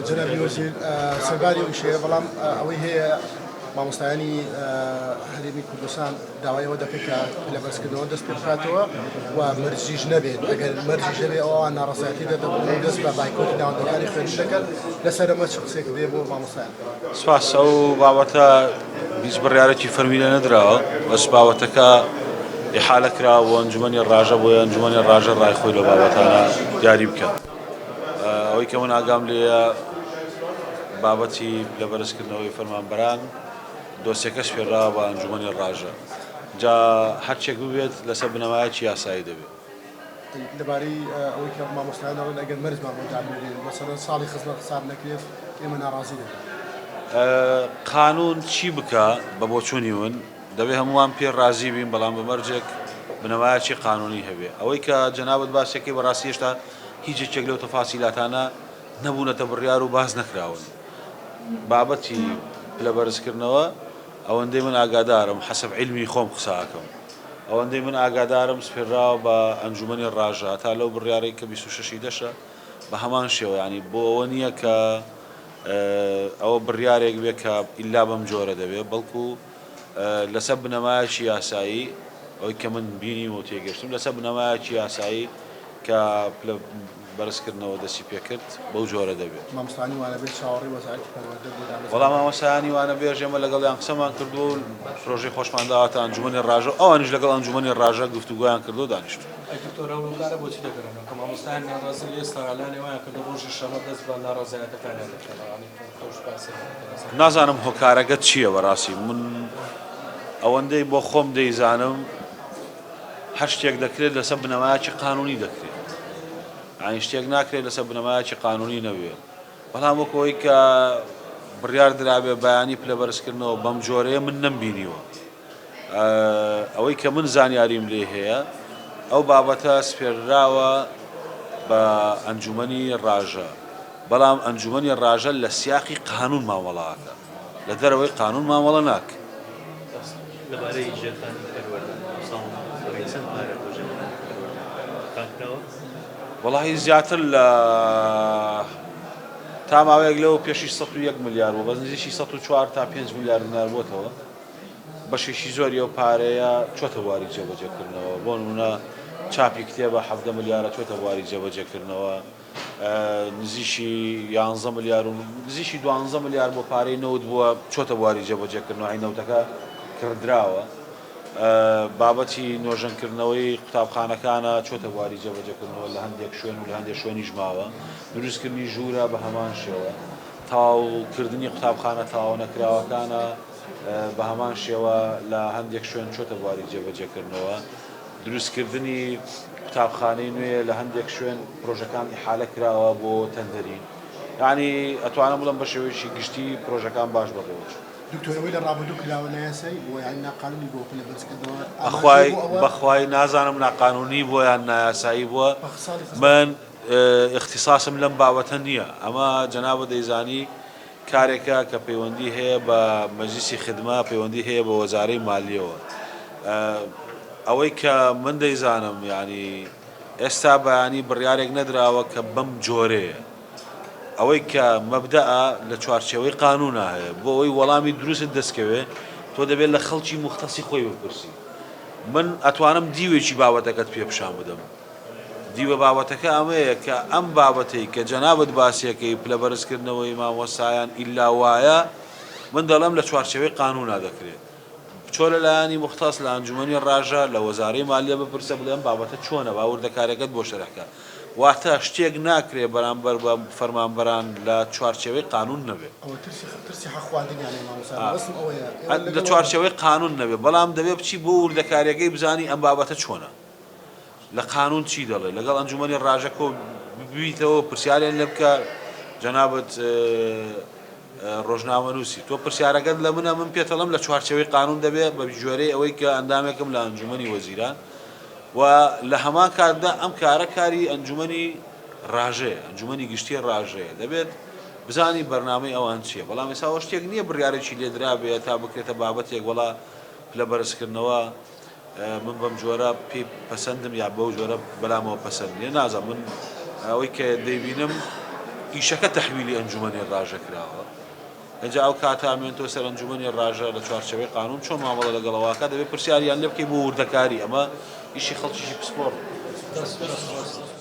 جەنابی وەزیر سەرباری ئەو ئیشەیە، بەڵام ئەوەی هەیە مامۆستایانی هەرێمی کوردستان داوای ئەوە دەکەن کە پلە بەرزکردنەوە دەست پێ بکاتەوە و مەرجیش نەبێت، ئەگەر مەرجیش هەبێت ئەوان ناڕەزایەتی دەردەبڕن و دەست بە بایکۆتی ناوەندەکانی خوێندن دەکەن. لەسەر ئەمە چ قسەیەکت هەیە بۆ مامۆستایان؟ سپاس، ئەو بابەتە هیچ بڕیارێکی فەرمی لێ نەدراوە، بەس بابەتەکە ئیحالە کراوە بۆ ئەنجومەنی ڕاژە، بۆیە ئەنجومەنی ڕاژە ڕای خۆی لەو بابەتانە دیاری بکات. ئەوەی کە من ئاگام لێیە بابەتی لە بەرزکردنەوەی فەرمانبەران دۆسیەکە سپێراوە بە ئەنجومەنی ڕاژە، جا هەرچێک ببێت لەسەر بنەمایەکی یاسایی دەبێت. لەبارەی ئەوەی کە مامۆستایان دەڵێن ئەگەر مەرجمان بۆ دابنرێت مەسەلەن ساڵی خزمەت حساب نەکرێت ئێمە ناڕازی دەبین. قانون چی بکا بە بۆچوونی من دەبێ هەمووان پێ ڕازی بین بەڵام بە مەرجێک بنەمایەکی قانونی هەبێ ئەوەی کە جەنابت باسیەکەی بەڕاستی هێشتا هیچ یەکێک لەو تەفاسیلاتانە نەبوونەتە بڕیار و باس نەکراون بابەتی پلە بەرزکردنەوە ئەوەندەی من ئاگادارم حەسەب عیلمی خۆم قسە ئەکەم ئەوەندەی من ئاگادارم سپێرراوە بە ئەنجومەنی ڕاژە هەتا لەو بڕیارەی کە 26 ی دەشە بە هەمان شێوە یانی بۆ ئەوە نییە کە ئەوە بڕیارێک بێ کە ئیلا بەم جۆرە دەبێ بەڵکو لەسەر بنەمایەکی یاسایی ئەوەی کە من بینیم و تێگەشتم لەسەر بنەمایەکی یاسایی کە پلە بەرزکردنەوە دەستی پێکرد بەو جۆرە دەبێت. مامۆستایانی وانەبێژ چاوەڕێی وەزارەتی پەروەردەن بۆ دامەزراندنی. وەڵا مامۆستایانی وانەبێژ ئێمە لەگەڵیان قسەمان کردووە و پرۆژەی خۆشمان داوەتە ئەنجومەنی ڕاژە و ئەوانیش لەگەڵ ئەنجومەنی ڕاژە گفتوگۆیان کردووە و دانیشتوون. ئەی دکتۆر ئەو هۆکارە بۆچی دەگەڕێنەوە کە مامۆستایان ناڕازین لە ئێستا ئەلان وایان کردووە ڕۆژی شەمە دەست بە ناڕەزایەتەکانیان دەکەنەوە یانی تۆش باسی لەسەر. نازانم هۆکارەکە چییە بەڕاستی من ئەوەندەی بۆ خۆم دەیزانم هەر شتێک دەکرێت لەسەر بنەمایەکی قانونی دەکرێت یانی شتێک ناکرێت لەسەر بنەمایەکی قانونی نەبێت بەڵام وەک ئەوەی کە بڕیار درابێ بەیانی پلە بەرزکردنەوە بەم جۆرەیە من نەمبینیوە ئەوەی کە من زانیاریم لێ هەیە ئەو بابەتە سپێرراوە بە ئەنجومەنی ڕاژە بەڵام ئەنجومەنی ڕاژە لە سیاقی قانون مامەڵەکە لە دەرەوەی قانون مامەڵە ناک. لەبارەی ژێرخانی پەروەردە ئەمساڵ بڕی چەند پارە بۆ ژێرخانی پەروەردە تەرخان کراوە؟ وەڵاهی زیاتر لە تا ماوەیەک لەوە پێشی 101 ملیار بوو بەس نزیکی 104 تا 5 ملیار دینار بۆتەوە بەشێکی زۆری ئەو پارەیە چۆتە بواری جێبەجێکردنەوە بۆ نمونە چاپی کتێبە 17 ملیارە چۆتە بواری جێبەجێکردنەوە نزیکی یانزە ملیار و نزیکی دوانزە ملیار بۆ پارەی نەوت بووە چۆتە بواری جێبەجێکردنەوەی نەوتەکە کڕدراوە بابەتی نۆژەنکردنەوەی قوتابخانەکانە چۆتە بواری جێبەجێکردنەوە لە هەندێک شوێن و لە هەندێک شوێنیش ماوە دروستکردنی ژوورە بە هەمان شێوە تەواوکردنی قوتابخانە تەواو نەکراوەکانە بە هەمان شێوە لە هەندێک شوێن چۆتە بواری جێبەجێکردنەوە. دروستکردنی قوتابخانەی نوێ لە هەندێک شوێن پرۆژەکان ئیحالە کراوە بۆ تەندەری یانی ئەتوانم بڵێم بە شێوەیەکی گشتی پرۆژەکان باش بەڕێوە چوون. دکتۆر ئەوەی لە ڕابردوو کراوە نایاسایی بووە یانی ناقانونی بووە پلە بەرزکردنەوە ئاماژەیە بەخوای بۆ ئەوە؟ بەخوای نازانم ناقانونی بووە یان نایاسایی بووە بە ساڵی خزمەت. من ئیختیساسم لەم بابەتە نییە ئەمە جەنابت دەیزانی کارێکە کە پەیوەندی هەیە بە مەجلیسی خدمە، پەیوەندی هەیە بە وەزارەی مالیەوە. ئەوەی کە من دەیزانم یانی ئێستا بەیانی بڕیارێک نەدراوە کە بەم جۆرەیە. ئەوەی کە مەبدەئە لە چوارچێوەی قانونا هەیە. بۆ ئەوەی وەڵامی دروستت دەستکەوێ تۆ دەبێت لە خەڵکی موختەسی خۆی بپرسی. من ئەتوانم دیوێکی بابەتەکەت پێ پیشان بدەم. دیوە بابەتەکە ئەمەیە کە ئەم بابەتەی کە جەنابت باسیەکەی پلە بەرزکردنەوەی مامۆستایان ئیلا وایە من دەڵێم لە چوارچێوەی قانونا دەکرێت بچۆ لە لایەنی موختەس لە ئەنجومەنی ڕاژە لە وەزارەی مالیە بپرسە بڵێ ئەم بابەتە چۆنە با وردەکاریەکەت بۆ شەرح کە واتە شتێک ناکرێ بەرامبەر بە فەرمانبەران لە چوارچێوەی قانون نەبێ. ئەوە ترسی ترسی حەق خواردنیانە مامۆستا مەبەستم ئەوەیە ئێوە لە لەگەڵ چوارچێوەی قانون نەبێ بەڵام دەبێ بچی بۆ وردەکاریەکەی بزانی ئەم بابەتە چۆنە. لە قانون چی دەڵێ لەگەڵ ئەنجومەنی ڕاژە کۆ ببیتەوە پرسیاریان لێ بکە جەنابت ڕۆژنامەنووسی تۆ پرسیارەکەت لە منە من پێتەڵم لە چوارچێوەی قانون دەبێ بە گوێرەی ئەوەی کە ئەندامێکم لە ئەنجومەنی وەزیران و لە هەمان کاتدا ئەم کارە کاری ئەنجومەنی ڕاژەیە ئەنجومەنی گشتی ڕاژەیە دەبێت بزانی بەرنامەی ئەوان چییە بەڵام ئێستا شتێک نییە بڕیارێکی لێدرابێ تا بکرێتە بابەتێک وەڵا پلە بەرزکردنەوە من بەم جۆرە پێی پەسەندم یا بەو جۆرە بەلامەوە پەسەند نییە نازانم من ئەوەی کە دەیبینم ئیشەکە تەحویلی ئەنجومەنی ڕاژە کراوە ئینجا ئەو کاتە ئەمێنتەوە سەر ئەنجومەنی ڕاژە لە چوارچێوەی قانون چۆن مامەڵە لەگەڵ ئەوە ئەکات دەبێت پرسیاریان لێ بکەی بۆ وردەکاری ئەمە ئیشی خەڵکیی پسپۆڕ. دەست خۆش.